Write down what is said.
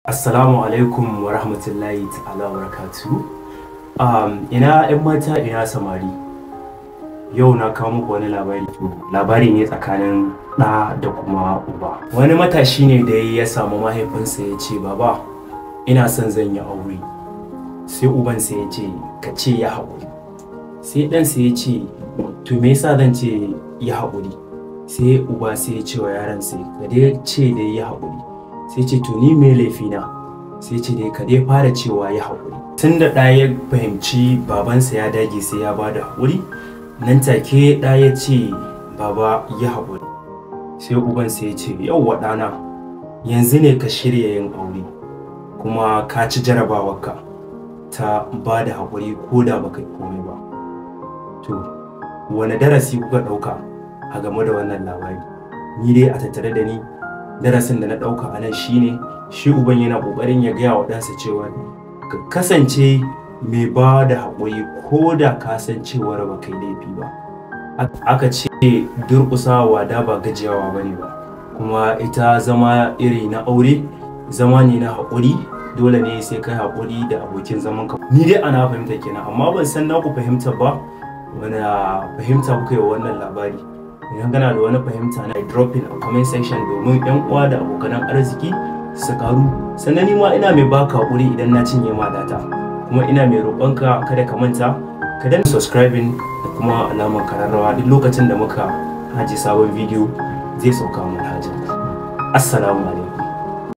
Assalamu alaikum wa rahmatullahi ta'ala wa barakatuhu. Ina 'yan mata, ina samari. Yau na kawo muku wani labari. Labari ne tsakanin ɗa da kuma uba. Wani matashi ne da ya samu mahaifinsa ya ce, "Baba, ina son zan yi aure." Sai ubansa ya ce, "Ka ce ya haƙuri." Sai ɗansa ya ce, "To me yasa zan ce ya haƙuri?" Sai uba sai ya ce wa yaron sai, "Ka dai ce dai ya haƙuri." Sai ce, "To ni me laifina?" Sai ce, "Dai ka dai fara cewa ya haƙuri." Tun da ɗa ya fahimci babansa ya dage sai ya bada haƙuri, nan take ɗa ya ce, "Baba, ya haƙuri." Sai uban sai ya ce, "Yauwa ɗana, yanzu ne ka shirya yin aure, kuma ka ci jarabawarka ta ba da haƙuri ko da baka yi komai ba." To wane darasi kuka ɗauka a game da wannan labari? Ni dai a tattare da ni, darasin da na ɗauka a nan shine, shi uban yana ƙoƙarin ya gaya wa ɗansa cewa ka kasance mai ba da haƙuri ko da ka san cewar ba kai laifi ba. Aka ce durƙusawa da ba gajiyawa ba ne ba, kuma ita zama iri na aure zama ne na haƙuri. Dole ne sai kai haƙuri da abokin zamanka. Ni dai ana fahimta kenan, amma ban san naku fahimta ba. Wani fahimta kuka yi wa wannan labari? Idan kana da wani fahimta na, drop in a comment section domin yan uwa da abokan arziki su karu. Sannan ni ma ina mai baka hakuri idan na cinye ma data, kuma ina mai roƙonka kada ka manta ka danna subscribing da kuma alamar kararrawa. Duk lokacin da muka haji sabon bidiyo zai sauka manhajar. Assalamu alaikum.